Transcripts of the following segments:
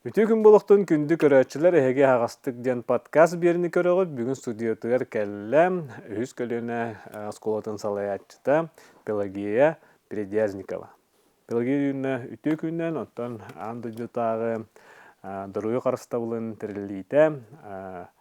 Үтүө күн буолуохтун күндү көрөөччүлэр, эһиги аһаҕастык диэн подкаст биэриини көрөҕүт. Бүгүн студиятыгар кэллэ үһүс көлүөнэ оскуолатын салайааччыта Пелагея Передязникова. Пелагея Юрьевна үтүө күнүнэн, оттон аан дойдутааҕы доруобуйа харыстабылын тэриллиитэ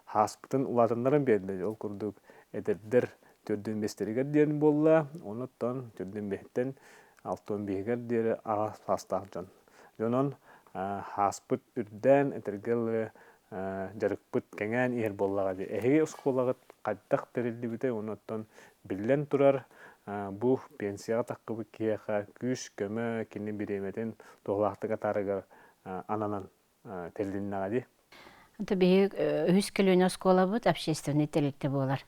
хааспытын улаатыннаран биэрдэ. Ол курдук эдэрдэр төрдүн биэстэригэр диэн буолла, онуттан төрдүн биэһиттэн алтан биэһигэр диэри аҕа саастаах дьон. Дьонон ааспыт үрдээн, этэргэ дылы дьарыкпыт кэҥээн иһэр буоллаҕа дии. Эһиги оскуолаҕыт хайдах тэриллибитэй уонна оттон биллэн турар, бу пенсияҕа таххыбыт киһиэхэ күүс-көмө, кини бириэмэтин туһалаахтык атаарыгар ананан тэрилиннэҕэ дии. Ото биһиги үһүс көлүөнэ оскуолабыт общественнай тэрилтэ буолар.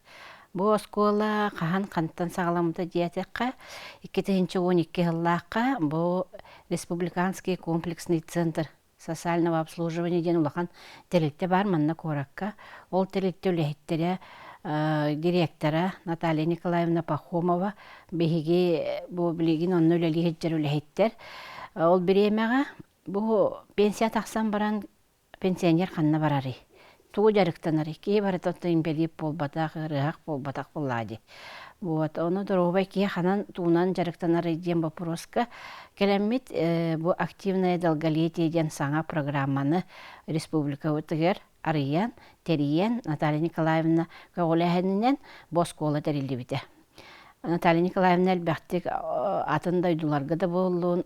Бу оскуола хаһан хантан саҕаламмыта диэтэххэ, 2012 сыллаахха бу Республиканский комплексный центр социального обслуживания диэн улахан тэрилтэ баар манна куоракка. Ол тэрилтэ үлэһиттэрэ директора Наталья Николаевна Пахомова биһиги бу билигин онно үлэлии сылдьар үлэһиттэр. Ол бириэмэҕэ Бу пенсия тахсан баран пенсионер ханна барарый? Тугу дьарыктанарый? Киһи барыта оттон инбэлиит буолбатах, ыарыһах буолбатах буоллаа дии. Вот, ону доруобай киһи ханан тугунан дьарыктанарый диэн боппуруоска кэлэммит бу активное долголетие диэн саҥа программаны республикабытыгар арыйан, тэрийэн Наталья Николаевна көҕүлээһининэн бу оскуола тэриллибитэ. Наталья Николаевна элбэхтик атын дойдуларга да буоллун,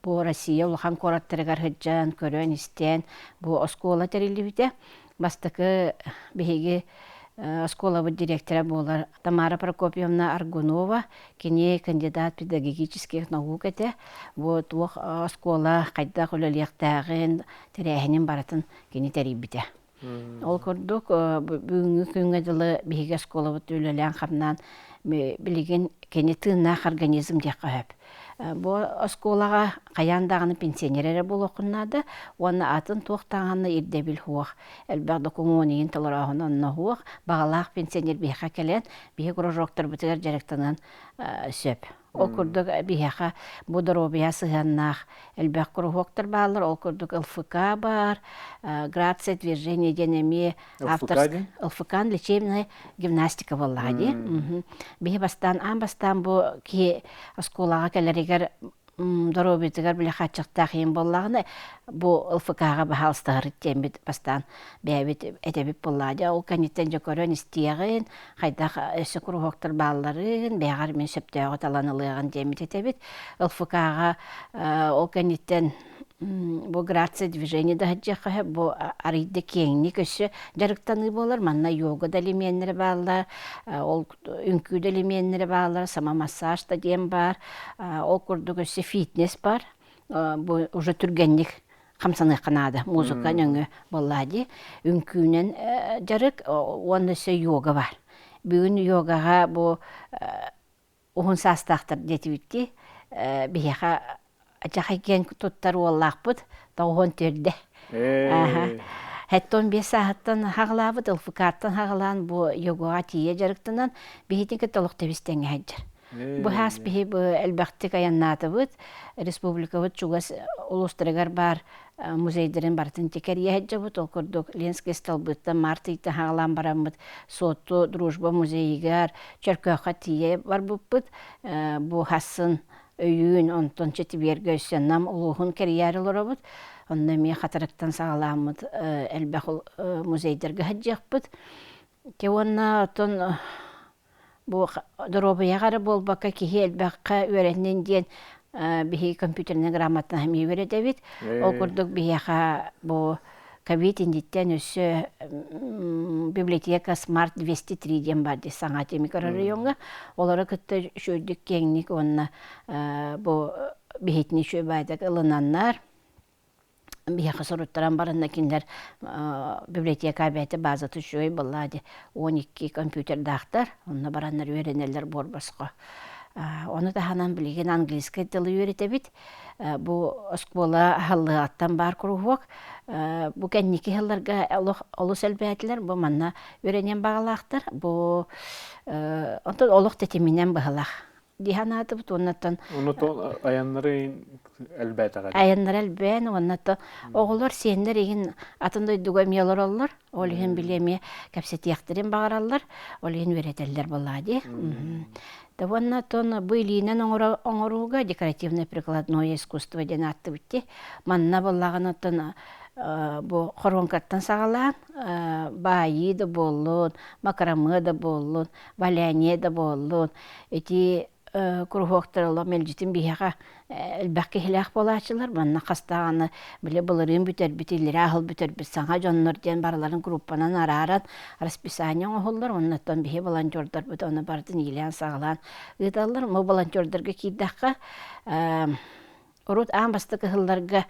бу Россия улахан куораттарыгар сылдьан, көрөн-истэн бу оскуола тэриллибитэ. Бастакы биһиги оскуолабыт директора буолар Тамара Прокопьевна Аргунова, кини кандидат педагогических наук этэ. Бу туох оскуола хайдах үлэлиэхтээҕин, тэрээһинин барытын кини тэрийбитэ. Ол курдук бүгүҥҥү күҥҥэ дылы биһиги оскуолабыт үлэлээн-хамнаан билигин кини тыыннаах организм диэххэ сөп. Бу оскуолаҕа хайаан даҕаны пенсионер эрэ буолуоххун наада уонна атын туох даҕаны ирдэбил суох. Элбэх докумуон иһин толорооһун онно суох. Баҕалаах пенсионер биһиэхэ кэлэн биһи кружоктарбытыгар дьарыктаныан сөп. Ол курдук биһиэхэ бу доруобуйа сыһыаннаах элбэх куруһуоктар бааллар. Ол курдук ЛФК баар, Грация движения диэн эмиэ автор ЛФК лечебная гимнастика буоллаҕа дии. Биһи бастаан аан бастаан бу киһи оскуолаҕа кэлэригэр доруобуйатыгар били хааччахтаах иһин буоллаҕына бу ЛФК-ҕа баһаалыстаһарыт диэммит бастаан бэйэбит этэбит буоллаҕа дьэ ол кэнниттэн дьэ көрөн истиэҕин хайдах өссө куруһуоктар баалларын бэйэҕэр мин сөптөөҕү талан ылыаҕын диэммит этэбит ЛФК-ҕа ол кэнниттэн бу грация движение да сылдьыахха сөп бу арыйда киэҥник өссө дьарыктаныы буолар манна йога да элеменнэрэ бааллар ол үҥкүү да элеменнэрэ бааллар самомассаж да диэн баар ол курдук өссө фитнес бар бу уже түргэнник хамсаныахха наада музыка нөҥүө буоллаа дии үҥкүүнэн дьарык уонна өссө йога бар бүгүн йогаҕа бу уһун саастаахтар диэтибиттии биһиэхэ дьахай киэн туттар уоллаахпыт тоҕуһун төрдө Хэттон биэс сааһыттан хаҕалаабыт ЛФК-ттан хаҕалаан бу йогаҕа тиийэ дьарыктанан биһитин кытта олох тэбис тэҥҥэ сылдьар. Бу хаас биһи бу элбэхтик айаннаатыбыт. Республикабыт чугас улуустарыгар баар музейдарын барытын тикэрийэ сылдьабыт. Ол курдук Ленскэй столбыттан март ыйтан хаҕалаан бараммыт Суотту Дружба музейыгар Чөркөөххө тиийэ барбыппыт. Бу хассын өйүүн онтон Четибиэргэ өссө Нам улууһун кэрийээри олоробут. Онно эмиэ Хатырыктан саҕалааммыт элбэх музейдарга сылдьыахпыт. Те уонна оттон Бу доруобуйаҕа эрэ буолбакка киһи элбэххэ үөрэннин диэн биһиги компьютернай грамотнаһы эмиэ үөрэтэбит. Ол курдук биһиэхэ бу ковид инниттэн өссө библиотека Smart 203 диэн баар дии саҥа микрорайоҥҥа. Олору кытта үчүгэйдик киэҥник уонна бу биһитини үчүгэй баайдык ылынаннар биһиэхэ суруттаран баранна кинилэр библиотека бэйэтэ базата үчүгэй буоллаа дии 12 компьютердаахтар онно бараннар үөрэнэллэр буор босхо ону таһынан билигин английскай тылы үөрэтэбит бу оскуола аһыллыаҕыттан баар куруһуок бу кэнники сылларга олох олус элбээтилэр бу манна үөрэниэн баҕалаахтар бу онтон олох тэтиминэн быһалаах. дии санаатыбыт уоннаттан Ону айаннары элбээтэҕэ айаннары элбээн уоннаттан оҕолор сиэннэр иһин атын дойдуга эмиэ олороллор ол иһин били эмиэ кэпсэтиэхтэрин баҕараллар ол иһин үөрэтэллэр буоллаҕа дии да уонна оттон бу илиинэн оҥорууга декоративное прикладное искусство диэн ааттыбыт дии манна буоллаҕына оттон бу хоруоҥкаттан саҕалаан баайыы да буоллун макраме да буоллун валяние да буоллун ити куруһуоктар олох мэлдьитин биһиэхэ элбэх киһилээх буолааччылар манна хас даҕаны били былырыын бүтэрбит иллэрээ аһыл бүтэрбит саҥа дьоннор диэн барыларын группанан арааран расписание оҥоһуллар оннуттан биһи волонтердарбыт ону барытын иилээн-саҕалаан ыыталлар бу волонтердарга киирдэххэ урут аан бастакы ыһылларга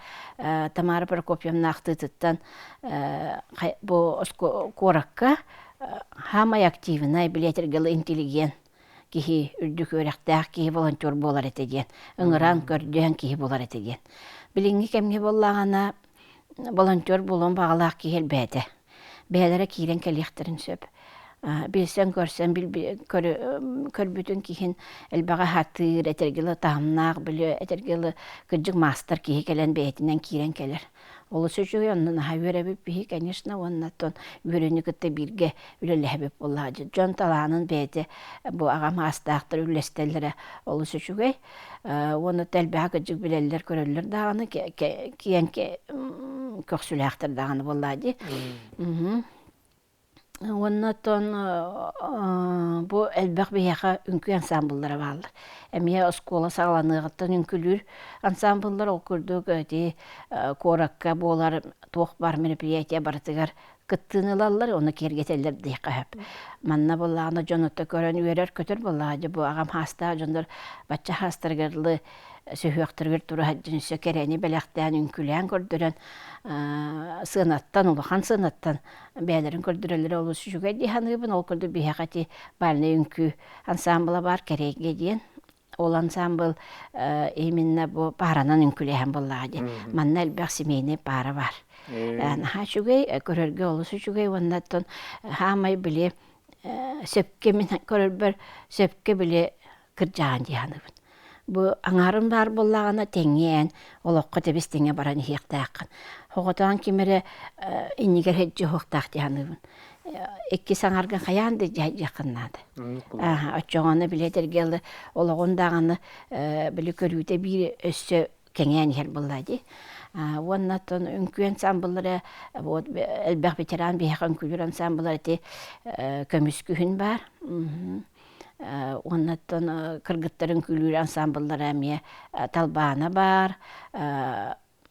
Тамара Прокопьевна ахтыытыттан бу куоракка хаамай активнай билиэтиргалы интеллигент киһи үрдүк үөрэхтээх киһи волонтер буолар этэ диэн ыҥыран көрдөһөн киһи буолар этэ диэн билиҥҥи кэмҥэ буоллаҕына волонтер буолуон баҕалаах киһи элбээтэ бэйэлэрэ киирэн кэлиэхтэрин сөп билсэн көрсөн көрбүтүн киһин элбэҕи сатыыр этэргилэ таһымнаах били этэргилэ кырдьык маастар киһи кэлэн бэйэтинэн киирэн кэлэр Олус үчүгэй, онно наһаа үөрэбит биһи, конечно, уонна оттон үөрүүнү кытта бииргэ үлэлэһэбит буоллаҕа. Дьон талаанын бэйэтэ бу аҕам аастаахтар үллэстэллэрэ олус үчүгэй. Уонна элбэҕи кырдьык билэллэр, көрөллөр даҕаны, киэҥ көхсүлээхтэр даҕаны буоллаҕа дии. Уонна оттон бу элбэх биһиэхэ үҥкүү ансаамбыллара бааллар. Эмиэ оскуола саҕаланыаҕыттан үҥкүүлүүр ансаамбыллар ол курдук ити куоракка буолар туох баар мероприятие барытыгар кыттыыны ылаллар, ону киэргэтэллэр диэххэ сөп. Манна буоллаҕына дьон ото көрөн үөрэр-көтөр буоллаҕа дьэ бу аҕам хаастаах дьоннор бачча хаастарыгар дылы сүһүөхтэригэр тура сылдьан өссө кэрэни бэлэхтээн үҥкүүлээн көрдөрөн сыанаттан улахан сыанаттан бэйэлэрин көрдөрөллөрө олус үчүгэй дии саныыбын. Ол курдук биһиэхэ ити бальнай үҥкүү ансаамбыла баар Кэрэйгэ диэн. Ол ансаамбыл именно бу пааранан үҥкүүлэһэн буоллаҕа дии. Манна элбэх семейный паара баар. Наһаа үчүгэй, көрөргө олус үчүгэй уонна оттон хаамай били сөпкө мин көрөрбөр сөпкө били кырдьаҕан дии саныыбын. Бу аҥаарым баар буоллаҕына тэҥҥиэн олоххо тэбис тэҥҥэ баран иһиэхтээххин. Хоҕотоон ким эрэ иннигэр сылдьыһыахтаах дии саныыбын. Иккис аҥааргын хайаан да дьиэххин наада. Оччоҕуна били этэргэ олоҕун даҕаны били көрүүтэ биир өссө кэҥээн иһэр буоллаа дии. Уонна оттон үҥкүү ансаамбыллара вот элбэх ветеран биһиэхэ үҥкүүлүүр ансаамбыллар ити көмүс күһүн баар. Уонна оттон кыргыттар үҥкүүлүүр ансаамбыллара эмиэ Талбаана баар,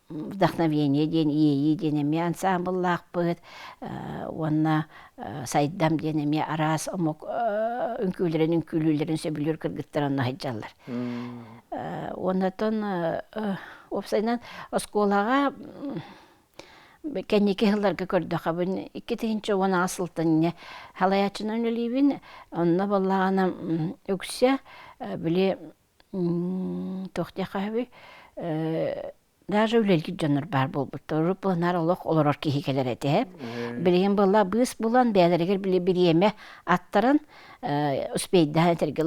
Вдохновение диэн Иэйии диэн эмиэ ансаамбыллаахпыт уонна Сайдам диэн эмиэ араас омук үҥкүүлэрин үҥкүүлүүллэрин сөбүлүүр кыргыттар онно сылдьаллар. Уонна оттон уопсайынан оскуолаҕа Кэнники сылларга көрдөхөбүн 2018 сылтан инньэ салайааччынан үлэлиибин. Онно буоллаҕына үксэ били туох диэххэ сөбүй даже үлэлиир дьоннор баар буолбуттар. Урут планаар олох олорор киһи кэлэр этэ. Билигин буолла быыс булан бэйэлэригэр били бириэмэ аттаран успейдаһан этэргэ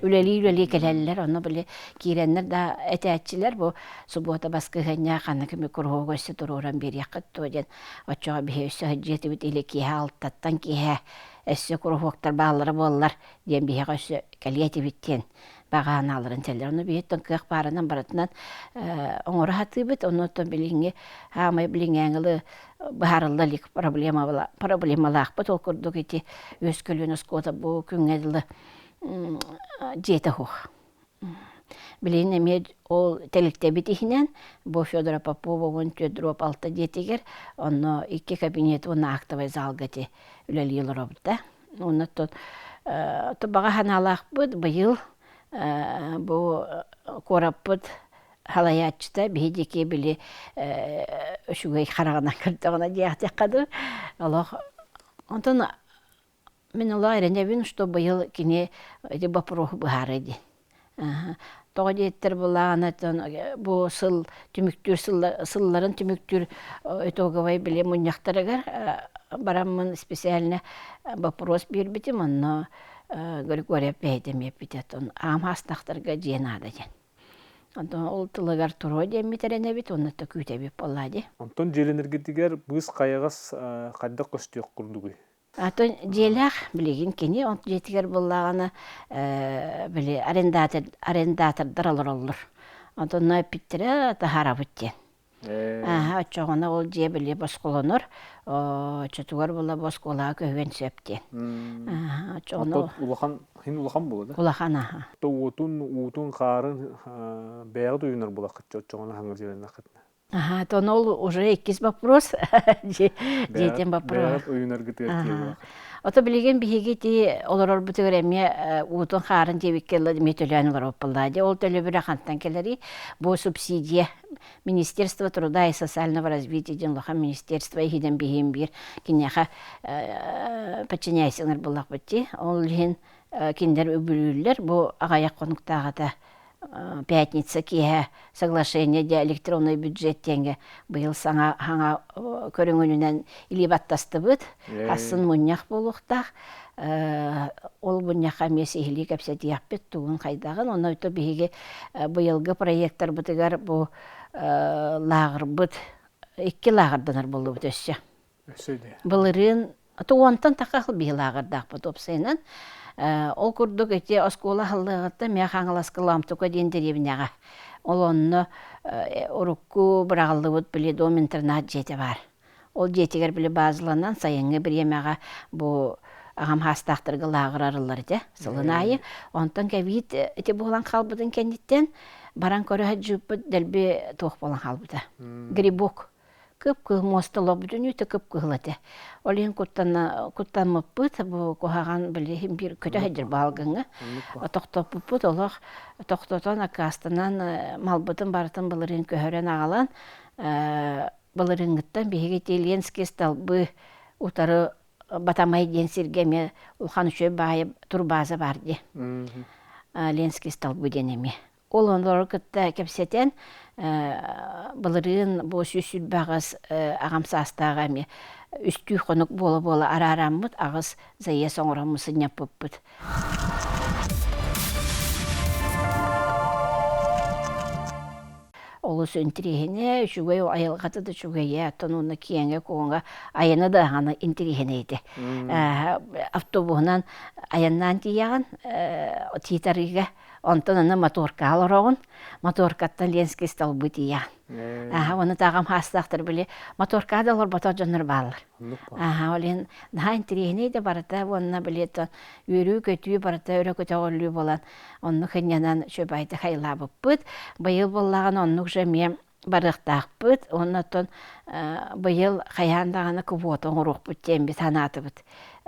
үлэлии-үлэлии кэлэллэр. Онно били киирэннэр да этээччилэр бу субуота баскыһыанньа ханна кими куруһуогу өссө туруоран биэриэххит дуо диэн оччоҕо биһи өссө сылдьыа этибит или киэһэ алтаттан киэһэ өссө куруһуоктар бааллара буоллар диэн биһиэхэ өссө кэлиэ этибит диэн баҕа санааларын этэллэр. Ону биһиттэн кыах баарынан барытынан оҥоро сатыыбыт. Оннуттан билиҥҥи хаамай билиҥҥээҥи быһаарылла илик проблемалаахпыт. Ол курдук ити үөс көлүөнэ оскуола бу күҥҥэ дылы дьиэтэ суох. Билигин эмиэ ол тэрилтэбит иһинэн бу Федора Попова 14 алта дьиэтигэр онно икки кабинет уонна актовай залга ити үлэлии олоробут да. Уонна оттон баҕа санаалаахпыт быйыл бу куораппыт салайааччыта биһи диэки били үчүгэй хараҕынан көрдөҕүнэ диэхтиэххэ дуу олох онтон мин олох эрэнэбин что быйыл кини ити боппуруоһу быһаарыа диэн тоҕо диэттэр былаана бу сыл түмүктүүр сылларын түмүктүүр итоговай били мунньахтарыгар. бараммын специально вопрос биэрбитим, онно Григорьев бэйэтэ эмиэ эппитэ, аам хаастахтарга дьиэ наада диэн. Онтон ол тылыгар туруо диэммит эрэнэбит уонна то күүтэбит буоллаа дии. Онтон дьиэлэнэргитигэр быыс хайаҕас хайдах көстүөх курдугуй? Атын дьиэлээх билигин кини ол дьиэтигэр буоллаҕына били арендатор арендатордар олороллор. Онтон эппиттэрэ таһаарабыт диэн. Ааһа оччоҕуна ол дьиэ били босхолонор, оччотугар була бу оскуолаҕа көһүөн сөп диэн. Ааһа оччоҕуна Оттон улахан хин улахан буолла да? Улахан аха. Уотун, уутун, хаарын бэйэҕит уйунар булаххыт оччоҕуна хаҥа дьиэлэннэххитинэ. Аха, то ол уже иккис вопрос. Дьиэтин вопрос. Бэйэҕит уйунаргытыгар тиийэ Ото билигин биһиги ти олорорбутугар эмиэ уутун хаарын диэбиккэ эмиэ төлөөн олороппуллаа. Дьэ ол төлөбүрэ хантан кэлэрий? Бу субсидия Министерство труда и социального развития диэн улахан министерство иһинэн биһиин биир киниэхэ подчиняйсыңар буллахпыт дии. Ол иһин кинилэр үбүлүүллэр. Бу аҕыйах хонуктааҕыта пятница киэһэ соглашение для электронный бюджет диэҥҥэ быйыл саҥа хаҥа көрүҥүнэн илии баттастыбыт. Хассын мунньах буолуохтаах. Ол мунньахха эмиэ сиһилии кэпсэтиэхпит тугун хайдаҕын. Онно биһиги быйылгы проекттарбытыгар бу лааҕырбыт икки лааҕырданар буоллубут өссө. Өссө де. Былырыын уонтан таха биһи лааҕырдаахпыт уопсайынан. Ол курдук ити оскуола аһыллыаҕыттан Мэҥэ Хаҥаласка Ламтука диэн дэриэбинэҕэ ол онно урукку быраҕыллыбыт били дом интернат дьиэтэ баар. Ол дьиэтигэр били базаланан сайыҥҥы бириэмэҕэ бу аҕам хаастаахтарга лааҕыр арыллар этэ сылын аайы. Онтон кэбиит ити буолан хаалбытын кэнниттэн баран көрө сылдьыбыппыт дэлби туох буолан хаалбыта. Грибок. Кып-кыһыл муоста олорбутун үүтэ кып-кыһыл этэ. Ол иһин куттаммыппыт бу куһаҕан били иһин биир көтө сылдьар баалгыҥҥа. Тохтоппуппут олох тохтотон аккаастанан малбытын барытын былырыын көһөрөн аҕалан Былырыыҥҥыттан биһиги ити Ленскэй столбы утары Батамай диэн сиргэ эмиэ улахан үчүгэй баайы турбааза баар дии. Ленскэй столбы диэн эмиэ. Ол онолору кытта кэпсэтэн былырыын бу 128 аҕам саастааҕа эмиэ үстүү хонук буола-буола араараммыт аҕыс заезд оҥороммут сынньаппыппыт. Олус интириэһинэ, үчүгэй айылҕата да үчүгэйэ, оттон уонна киэҥэ-куоҥа айана да аны интириэһинэй этэ. Автобуһунан айаннаан тиийэҕин Тиит арыыга, онтон аны моторкаҕа олороҕун, моторкаттан Ленскэй столбу тиийэҕин. Аха, уонна тааҕам хаастаахтар били моторкаҕа да олорботох дьоннор бааллар. Аха, ол иһин наһаа интириэһинэй да барыта уонна били үөрүү-көтүү барыта өрө көтөҕүллүү буолан оннук ынньанан үчүгэйдик хайылаабыппыт. Быйыл буоллаҕына оннук же эмиэ барыахтаахпыт. Уонна оттон быйыл хайаан даҕаны квота оҥоруохпут диэн би санаатыбыт.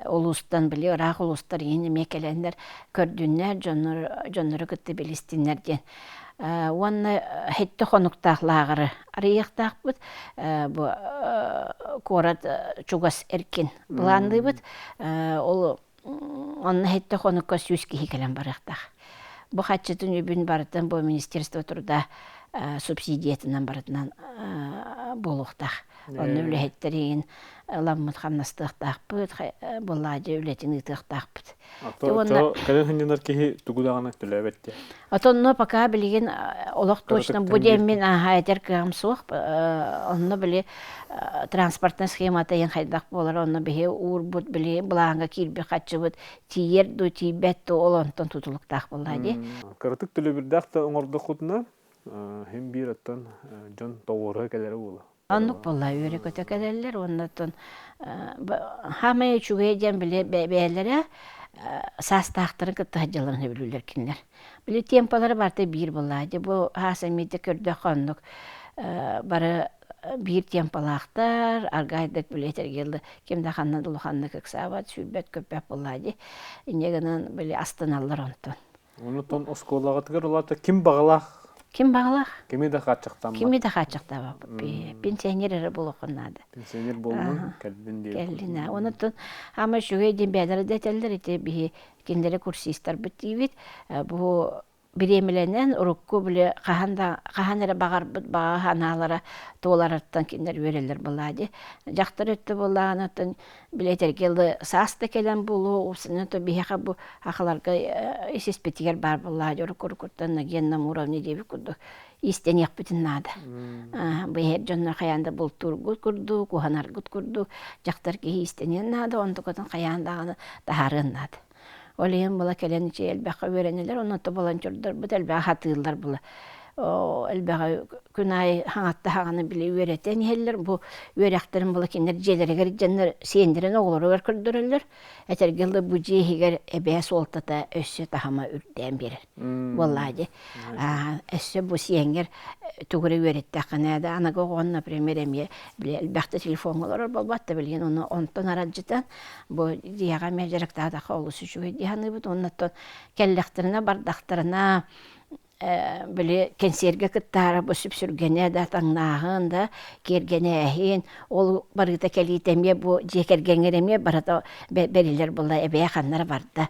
Улуустан били ыраах улуустар иһин эмиэ кэлэннэр көрдүннэр, дьоннору кытта билистиннэр диэн. Уонна хэттэ хонуктаах лааҕыры арыйыахтаахпыт. Бу куорат чугас эркин былаанныыбыт. Ол Онно иһиттэ хонукка 100 киһи кэлэн барыахтаах. Бу хаччытын үбүн барытын бу Министерство труда субсидиятынан барытынан буолуохтаах. Онно үлэһиттэр иһин ламмыт хамнастыахтаахпыт, былаадьа үлэтин ыытыахтаахпыт. Уонна кэлэн сынньанар киһи тугу даҕаны төлөөбөт диye. Отонно пока билигин олох точно бу диэммин ааһа этэр кыаҕым суох. Онно били транспортнай схемата иһин хайдах буолар, онно биһи уурбут били былааҥҥа киирбит хаччыбыт тиийэр дуу, тиийбэт дуу, ол онтон тутулуктаах буоллаа дии. Кыратык төлөбүрдээх да оҥордоххутуна, хим биир оттон дьон тоҕуоруһа кэлэрэ буолуо. Оннук буолла үөрэ-көтө кэлэллэр уонна оттон хаамай үчүгэй диэн били бэйэлэрэ саастаахтарын кытта сылдьалларын сөбүлүүллэр кинилэр. Били темпалара барыта биир буолла. Дьэ бу хаас эмиэ көрдөххө оннук бары биир темпалаахтар, аргайдык били этэргэ ким да ханна да улаханнык ыксаабат, сүүрбэт-көппөт буолла дии. Инньэ гынан били астыналлар онтон. Онутон оскуолаҕытыгар улаата ким баҕалаах? Ким баҕалаах? Кими да хааччахтаммат. Кими да хааччахтаабаппыт. Пенсионер эрэ буолуоххун наада. Пенсионер буоллун, кэллин диэн. Кэллин. Онутон ама үчүгэй диэн бэйэлэрэ да этэллэр ити биһи кинилэри курсистарбыт диибит. Бу Бириэмэлэнэн урукку били хаһан да хаһан эрэ баҕарбыт баҕа санаалара туоларыттан кинилэр үөрэллэр буоллаҕа дии. Дьахтар өттө буоллаҕына оттон били этэргэ дылы саас да кэлэн буолуо уопсайынан то биһиэхэ бу сахаларга ис испитигэр баар буоллаҕа дии урукку уруккуттан на генном уровне диэбит курдук иистэниэхпитин наада. Бу иһэр дьоннор хайаан да бултуургут курдук, уһанаргыт курдук дьахтар киһи иистэниэн наада, онтукатын хайаан даҕаны таһаарыан наада. Ол иһин була кэлэн ичи элбэххэ үөрэнэллэр, онон волонтердарбыт элбэҕи сатыыллар була. Элбэҕи күн аайы хаҥатта хаҕаны били үөрэтэн иһэллэр. Бу үөрэхтэрин була кинилэр дьиэлэригэр дьэннэр сиэннэрин оҕолоругар көрдөрөллөр. Этэргэ дылы бу дьиэ иһигэр эбээ суолтата өссө таһыма үрдээн биэрэр. Буоллаа дии. Өссө бу сиэҥҥэр тугу эрэ үөрэттэххинэ да аныгы оҕону, например, эмиэ били элбэхтэ телефоҥҥа олорор буолбат да билигин ону онтон аралдьытан Бу дьиэҕэ эмиэ дьарыктаатахха олус үчүгэй дии саныыбыт уонна оттон кэллэхтэринэ бардахтарына били кэнсиэргэ кыттаара бу сүпсүргэнэ да таҥнааһын да киэргэнээһин ол барыта кэлиитэ эмиэ бу дьиэ кэргэҥҥэр эмиэ барыта бэриллэр буолла эбээ ханна эрэ барда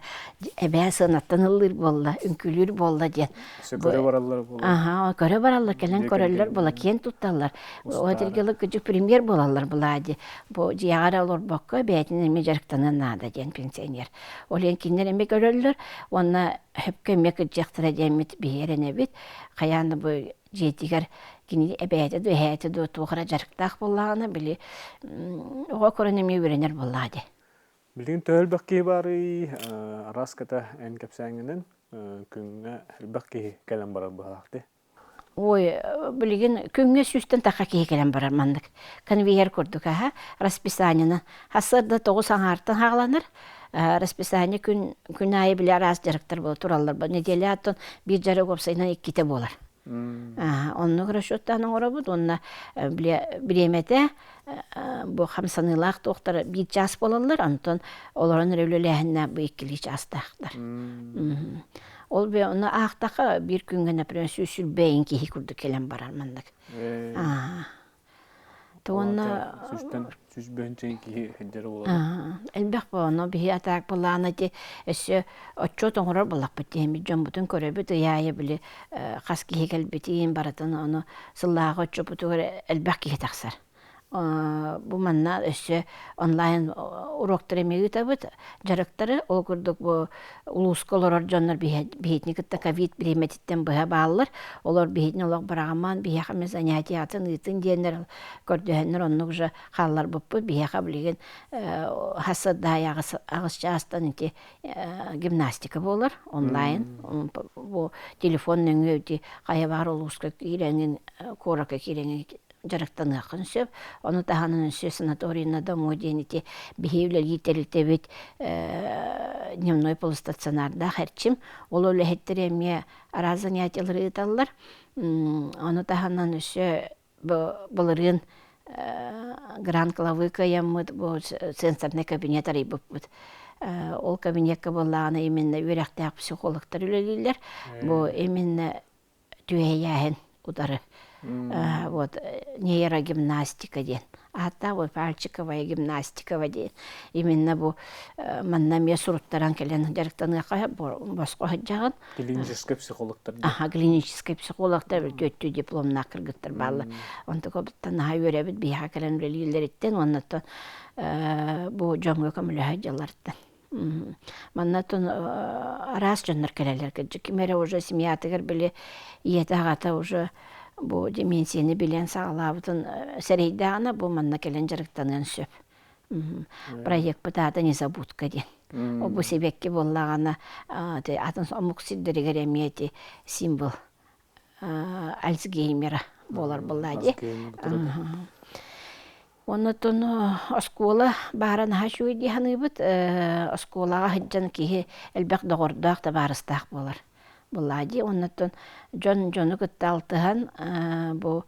эбээ сыанаттан ыллыыр буолла үҥкүүлүүр буолла диэн көрө бараллар буолла аха көрө бараллар кэлэн көрөллөр буолла киэн тутталлар ол этэргэ кыдьык премьер буолаллар булаа ди Бу дьиэҕэ эрэ олорбокко бэйэтин эмиэ дьарыктаныан наада диэн пенсионер. Ол иһин кинилэр эмиэ көрөллөр уонна сөпкө эмиэ кырдьыахтара диэммит биһи эрэнэбит. Хайаан да бу дьиэтигэр кини эбээтэ дуу, эһээтэ дуу туох эрэ дьарыктаах буоллаҕына, били оҕо көрөн эмиэ үөрэнэр буоллаҕа дии. Билигин төһө элбэх киһи баарый? Араас ката эн кэпсээҥҥинэн күҥҥэ элбэх киһи кэлэн барар быһалаах дии. Ой, билигин күҥҥэ сүүстэн тахха киһи кэлэн барар маннык. Конвейер курдук аһа, расписаниены. Сарсыарда тоҕус аҥаартан хааланар. Расписание күн күн аайы били араас дьарыктар буола тураллар. Неделя оттон биир дьарык уопсайынан иккитэ буолар. Оннук расчеттаан оҥоробут уонна били бириэмэтэ бу хамсаныылаах туохтара биир чаас буолаллар, онтон олорон эрэ үлэлээһиннээх бу иккилии чаастаахтар. Ол ону аахтахха биир күҥҥэ, например, 120 киһи курдук кэлэн барар маннык. Уонна сүүстэн 120 киһи сылдьар буолар. Элбэх буолно биһи атаак былаана ити өссө отчуот оҥорор буоллахпыт диэммит дьоммутун көрөбүт ый аайы били хас киһи кэлбитин барытын ону сыллааҕы отчуоппутугар элбэх киһи тахсар. Бу манна өссө онлайн уруоктары эмиэ ыытабыт, дьарыктары. Ол курдук бу улууска олорор дьоннор биһитини кытта ковид бириэмэтиттэн быһа бааллар. Олор биһитини олох быраҕымаан, биһиэхэ эмиэ занятиятын ыытын диэннэр көрдөһөннөр оннук уже хаалларбыппыт. Биһиэхэ билигин хас сырдаайы аҕыс чаастан ити гимнастика буолар онлайн. Бу телефон нөҥүө ити хайа баар улууска киирэҥин, куоракка киирэҥин дьарыктаныаххын сөп. Ону таһынан өссө санаторий на дому диэн ити биһи үлэлиир тэрилтэбит дневной полустационардаах эрчим. Ол үлэһиттэр эмиэ араас занятиелары ыыталлар. Ону таһынан өссө былырыын Гранд Клавы кыайаммыт бу сенсорный кабинет арыйбыппыт. Ол кабинекка буоллаҕына именно үөрэхтээх психологтар үлэлииллэр. Бу именно түөһэйээһин утары вот нейрогимнастика диэн ааттаах вот пальчиковая гимнастика диэн именно бу манна эмиэ суруттаран кэлэн дьарыктаныахха босхо сылдьаҕын клиническэй психологтар аха клиническэй психологтар түөттүү дипломнаах кыргыттар бааллар онтукабыттан наһаа үөрэбит биһиэхэ кэлэн үлэлииллэриттэн уонна бу дьоҥҥо көмөлөһө дьалларыттан Манна оттон араас дьоннор кэлэллэр кырдьык ким эрэ уже семьятыгар били ийэтэ аҕата уже бу деменцияны билэн саҕалаабытын сэрэйдэҕинэ бу манна кэлэн дьарыктаныан сөп. Проекпыт аата «Незабудка» диэн. Ол бу сибэкки буоллаҕына атын омук сирдэригэр эмиэ ити символ Альцгеймера буолар буоллаа дии. Оннотон оскуола баара наһаа үчүгэй дии саныыбыт. Оскуолаҕа сылдьан киһи элбэх доҕордоох, табаарыстаах буолар. Буоллаҕа дии. Оннотон дьон дьону кытта алтыһан бу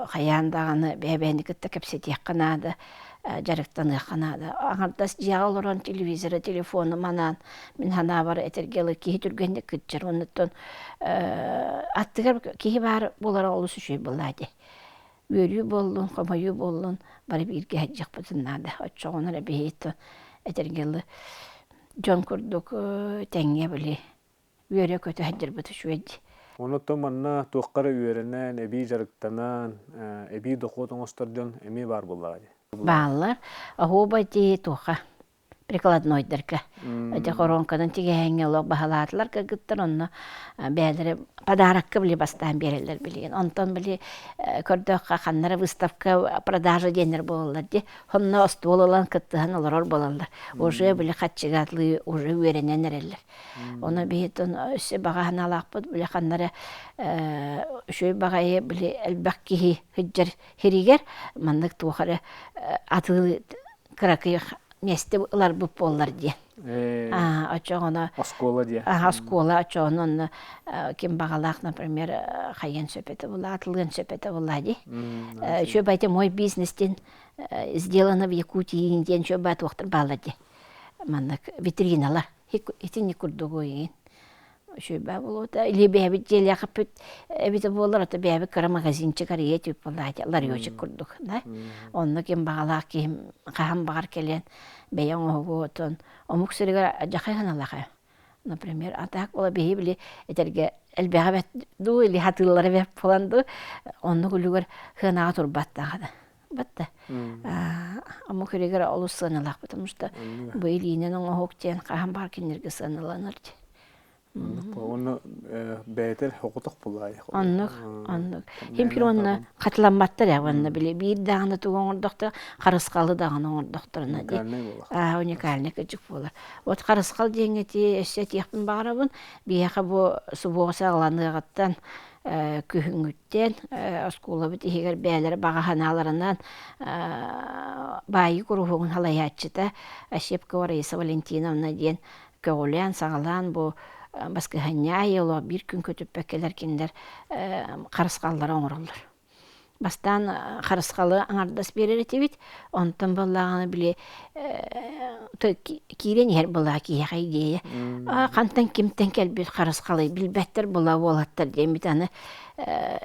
хайаан даҕаны бэйэ-бэйэни кытта кэпсэтиэххэ наада, дьарыктаныахха наада. Аҥардас дьиэҕэ олорон телевизоры, телефону манаан мин санаабар этэргэ дылы киһи түргэнник кырдьар. Оннуттан аттыгар киһи баар буолара олус үчүгэй буоллаҕа дии. Үөрүү буоллун, хомойуу буоллун, бары бииргэ сылдьыахпытын наада. Оччоҕуна эрэ биһиги этэргэ дылы дьон курдук тэҥҥэ били. Үөрэ-көтө сылдьарбыт үчүгэй дии. Онон манна туохха эрэ үөрэнэн, эбии дьарыктанан, эбии дохуот оҥостор дьон эмиэ баар буоллаҕа дии. Бааллар. Оһуоба ити туохха прикладнойдарга. Ити хоруоҥканан тигэһэҥҥэ олох баһылаатылар кыргыттар онно бэйэлэрэ подарокка били бастаан биэрэллэр билигин. Онтон били көрдөххө ханнара выставка продажа диэннэр буолаллар дии. Онно остуол ылан кыттыһан олорор буолаллар. Уже били хаччыгатлыы уже үөрэнэн эрэллэр. Ону биһитон өссө баҕа санаалаахпыт били ханнара үчүгэй баҕайы били элбэх киһи сылдьар сиригэр маннык туох эрэ атыы кыракый миэстэ ыларбыт буоллар диэн. Оччоҕуна оскуола диэн. Оскуола оччоҕуна онно ким баҕалаах, например, хайыан сөп этэ була, атылыан сөп этэ була дии. Үчүгэй байте мой бизнес диэн сделано в Якутии диэн үчүгэй баай туохтар бааллар дии. Маннык витриналар. Итинник курдук игин. Үчүгэй буолуота. Или бэйэбит дьиэлээхпит эбитэ буоллар, ото бэйэбит кыра магазинчик арыйа түп буоллаати, ларечек курдук. Да? Онно ким баҕалаах киһим хаһан баҕар кэлиэн бэйэ оҥоһугу отон омук сиригэр дьахай ханалаха. Например, а так була биһи били этэргэ элбэҕи бэт дуу или хатыыллары бэт буолан дуу оннук үлүгэр хыанаҕа турбат даҕаны. Батта. Омук иригэр олус сыаналаах, потому что бу илиинэн оҥоһук диэн хаһан баар кинилэргэ сыаналанар дии. Онно бэйэтэр хоҕотох булаай. Оннук, оннук. Хим онно хатыламматтар я уонна били биир даҕаны тугу оҥордохторо харысхалы даҕаны оҥордохторуна дии. Аа уникальный кыдьык буолар. Вот харысхал диэҥҥэ ти өссө этиэхпин баҕарабын. Биһиэхэ бу субуоҕа саҕаланыаҕыттан күһүҥҥүттэн оскуолабыт иһигэр бэйэлэрэ баҕа санааларынан баайыы куруһуогун салайааччыта Ощепкова Раиса Валентиновна диэн көҕүлээн саҕалаан бу баскыһанньа аайы олох биир күн көтүппэккэлэр кинилэр харысхаллары оҥороллор. Бастаан харысхалы аҥардас биэрэр этибит, онтон буоллаҕына били киирэн иһэр буоллаҕа киһиэхэ идиэйэ. Хантан кимтэн кэлбит харысхалый билбэттэр була уолаттар диэммит аны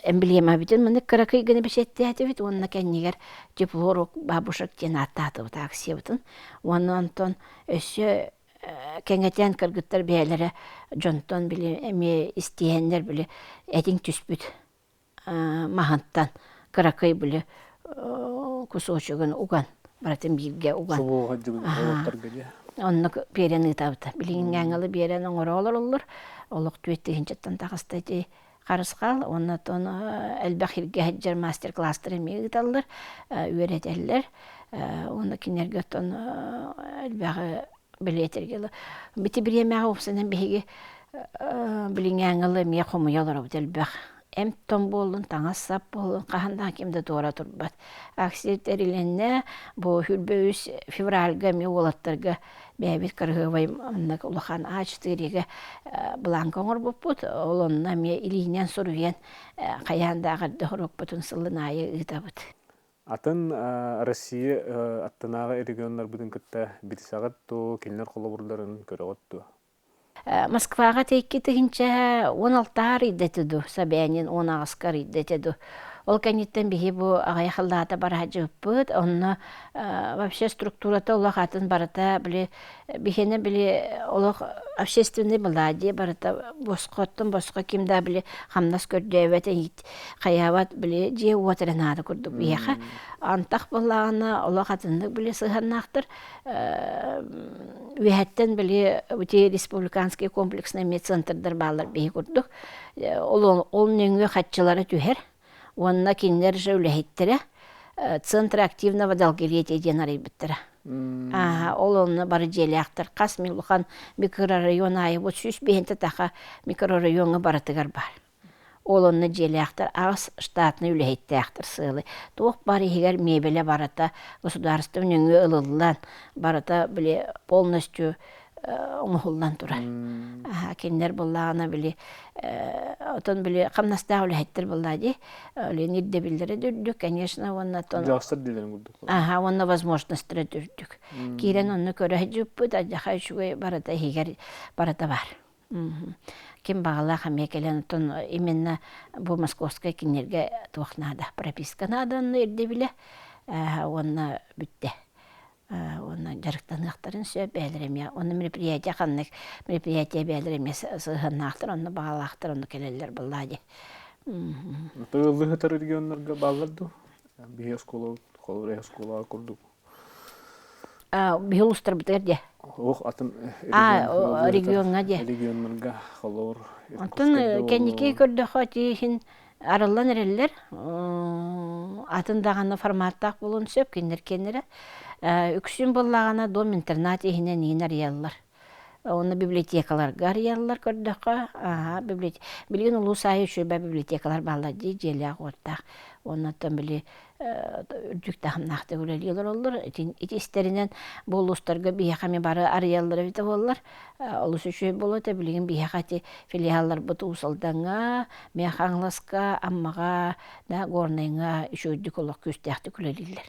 эмблемабытын маннык кыракый гына бэчээттээтибит уонна кэннигэр тепло рук бабушек диэн ааттаатыбыт акциябытын. Уонна онтон өссө кэҥэтэн кыргыттар бэйэлэрэ дьонтон били эмиэ истиһэннэр били этиҥ түспүт маһынтан кыракый били кусочегын уган барытын бииргэ уган оннук биэрэн ыытабыта билигин ҥээҥҥалы биэрэн оҥоро олороллор олох түөрт тыһыынчаттан таҕыста ити харысхал уонна оттон элбэх сиргэ сылдьар мастер-класстар эмиэ ыыталлар үөрэтэллэр уонна кинилэргэ оттон элбэҕи билиэтиргэ бити бириэмэҕэ уопсайынан биһиги билиҥҥээҥҥи эмиэ хомуйа олоробут элбэх эмп-том буоллун, таҥас-сап буоллун, хаһан да ким да туора турбат. Акция тэрилиннэ, бу 23 февральга эмиэ уолаттарга бэйэбит кырыһыабай маннык улахан А4-га бланка оҥорбуппут. Ол онно эмиэ илиинэн суруйан хайаан да эҕэрдэ уруокпутун сылын аайы ыытабыт. Атын Россия аттынааҕы регионнарбытын кытта билсэҕит дуо, кинилэр холобурдарын көрөҕүт дуо? Москваҕа икки тыһыынча уон алтаҕа арыйда этэ дуу, Собянин уон аҕыска арыйда этэ дуу. Ол кэнниттэн биһи бу аҕыйах ыллаата бараһадьыппыт, онно вообще структурата олох атын барыта били биһиэнэ били олох общественный была барыта босхоттон босхо ким да били хамнас көрдөөбөт хайаабат били дьиэ уот эрэ наада курдук биһиэхэ антах буоллаҕына олох атыннык били сыһыаннаахтар үөһэттэн били ити республиканский комплекснай медцентрдар бааллар биһи курдук ол ол нөҥүө хаччылара түһэр уонна кинилэр же үлэһиттэрэ центр активного долголетия диэн арыйбыттара ол онно бары дьиэлээхтэр хас улахан микрорайон аайы бу сүүс биһинтэ таха микрорайоҥҥа барытыгар баар Ол онно дьиэлээхтэр аҕыс штатнай үлэһиттээхтэр сыалы. Туох баар иһигэр миэбэлэ барыта государство нөҥүө ылыллан, барыта били полностью оҥоһуллан турар. Кинилэр буоллаҕына били отон били хамнастаах үлэһиттэр буоллаа дии. Олен ирдэбиллэрэ да үрдүк, конечно, уонна отон Дьаҕастар диилэрин курдук. Аха, уонна возможностара да үрдүк. Киирэн онно көрө сылдьыбыппыт, алдьархай үчүгэй барыта иһигэр барыта баар. Ким баҕалаах эмиэ кэлэн оттон именно бу московскай кинилэргэ туох наада прописка наада онно ирдэбилэ уонна бүттэ. Онно дьарыктаныахтарын сөп бэйэлэрэ эмиэ. Онно мероприятие ханнык мероприятие бэйэлэрэ эмиэ сыһыаннаахтар, онно баҕалаахтар, онно кэлэллэр буоллаа дии. Тыыллыһытар регионнарга бааллар дуу? Биһи оскуола, холобур, оскуола курдук. Биһи улуустарбытыгар дии. Ох, атын региоҥҥа дии. Регионнарга холобур. Оттон кэнники көрдөххө тииһин арыллан эрэллэр. Атын даҕаны форматтаах буолуон сөп кинилэр киэннэрэ. Үксүн буоллаҕына дом интернат иһинэн иин арыйаллар. Уонна библиотекаларга арыйаллар көрдөххө. Аха, билигин улуус аайы үчүгэй библиотекалар бааллар дии, дьиэлээх-уоттаах. Уонна оттон били үрдүк таһымнаахтык үлэлии олороллор. Ити истэринэн бу улуустарга биһиэхэ эмиэ бары арыйаллар эбитэ буоллар, олус үчүгэй буолуо этэ. Билигин биһиэхэ ити филиалларбыт Уус Алдаҥҥа, Мэҥэ Хаҥаласка, Аммаҕа, да Горнайга үчүгэйдик олох күүстээхтик үлэлииллэр.